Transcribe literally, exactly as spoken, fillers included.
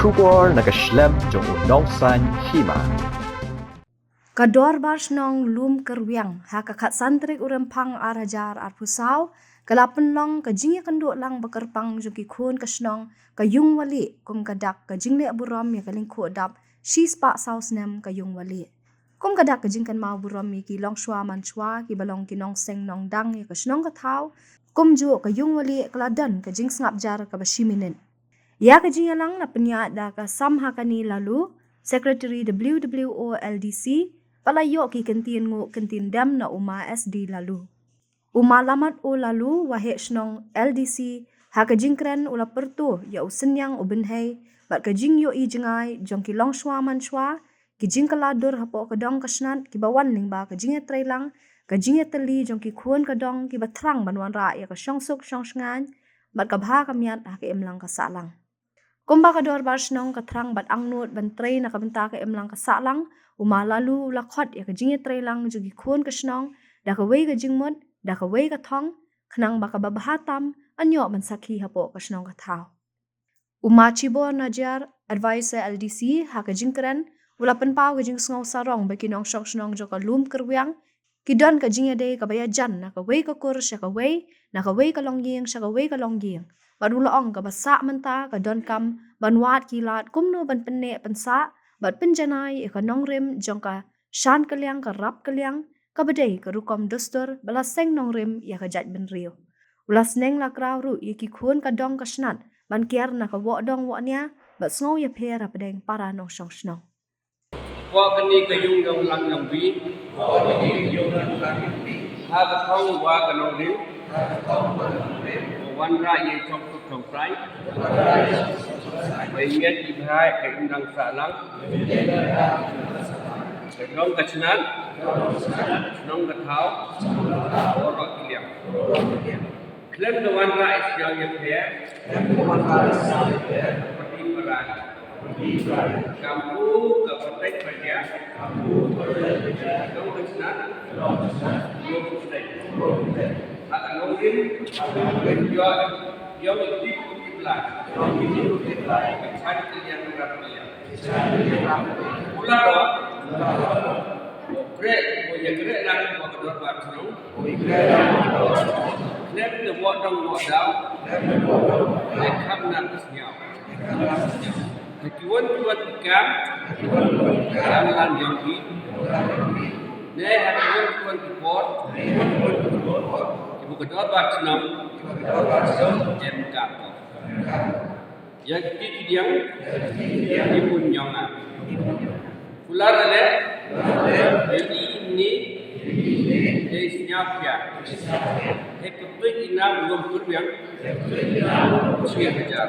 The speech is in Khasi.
Khubor na ka shlem jong u Nongsaiñ Hima. Ka Dorbar Shnong Lum Kyrwiang ha ka khatsan tarik u Rymphang ar hajar arphew saw ka la pynlong ka jingïakynduh lang ba kyrpang jong ki khun ka shnong ka Yung Wali kum ka dak ka jingleh burom ïa ka lyngkhuh dap shispah saw snem ka Yung Wali. Kum ka dak ka jingkynmaw burom ïa ki longshuwa manshuwa ki ba long ki nongseng nongdang ïa ka shnong ka thaw, kumjuh ka Yung Wali ka la don ka jingsngap jar kaba shi minit. Ïa ka jingïalang la pynïaid da ka Samhakani Lalu, Secretary W W O L D C, ba la ïoh ki kyntien nguh kyntien dem na u Ma S D Lalu. U Ma Lamat O Lalu, Waheh Shnong L D C, ha ka jingkren u la pyrto ïa u synñiang u bynhei bad ka jingïohi jngai jong ki longshuwa manshuwa, ki jingkylla dur hapoh ka dong ka snat ki ba wan lyngba ka jingïatreilang, ka jingïatylli jong ki khun ka dong ki ba thrang ban wanrah ïa ka shongsuk shongshngaiñ bad ka bha ka miat ha ka imlang ka sahlang. Kumba ka Dorbar Shnong ka thrang bad angnud ban trei na ka bynta ka imlang ka sahlang, u Ma Lalu u la khot ïa ka jingïatreilang jong ki khun ka shnong da kawei ka jingmut, da kawei ka thong, khnang ba kaba bha tam yn ïoh ban sakhi hapoh ka shnong ka thaw. U Ma Chibor Najiar, Advisor L D C, ha ka jingkren u la pynpaw ka jingsngew sarong ba ki nongshong shnong jong ka Lum Kyrwiang ki don ka jingïadei kaba ïajan na kawei ka kur sha kawei, na kawei ka longïing sha kawei ka longïing. Bad u la ong kaba sah mynta ka donkam ban wad ki lad kumno ban pynneh pynsah bad pynjanai ïa ka nongrim jong ka shan kylliang ka rap kylliang, kaba dei ka rukom dustur ba la seng nongrim ïa ka jaitbynriew. U la sneng la kraw ruh ïa ki khun ka dong ka snat ban kiar na ka woh dong woh nia bad sngew ïapher hapdeng para nongshong shnong. Hapoh kane ka yung dong lang yong wi, ha ka thong wa ka nongrim, u wanrah ïa i chong suk chong trai, ba ïa i bha ka imlang sahlang, ka dong ka snat, shnong ka thaw, baroh ki liang. Khlem da wanrah ïa sñiaw ïapher, khlem da wanrah ïa sñiaw ïapher, pyrdi paran, pyrdi paran, kam u ka pyrthei pyrdia, kam u ka pyrthei pyrdia, dong ka snat, dong ka snat, dong ka snat, dong ka snat. Ha ka nongrim, ha ka nongrim, ïa, ïa ki tip ki pla, ïa ki tip ki pla, ka chan ki liang, ka rap ki liang. Kular, kreh, ko ïa kreh lang ko ka dorbar shnong. Khlem da wad dong wad daw, ne kham na ka sñiaw. Ha kiwon kiwon ki kam, dang lang yong ki, ne ha kiwon kiwon ki por, kiba ka dorbar shnong em kam ko. Ïa kiti ki diang, ki mun ñiong nga. Kular ale, ïa ini, ïa i sñiaw pia. Hei pyntuit i nam lum kurbiang, shi hajar.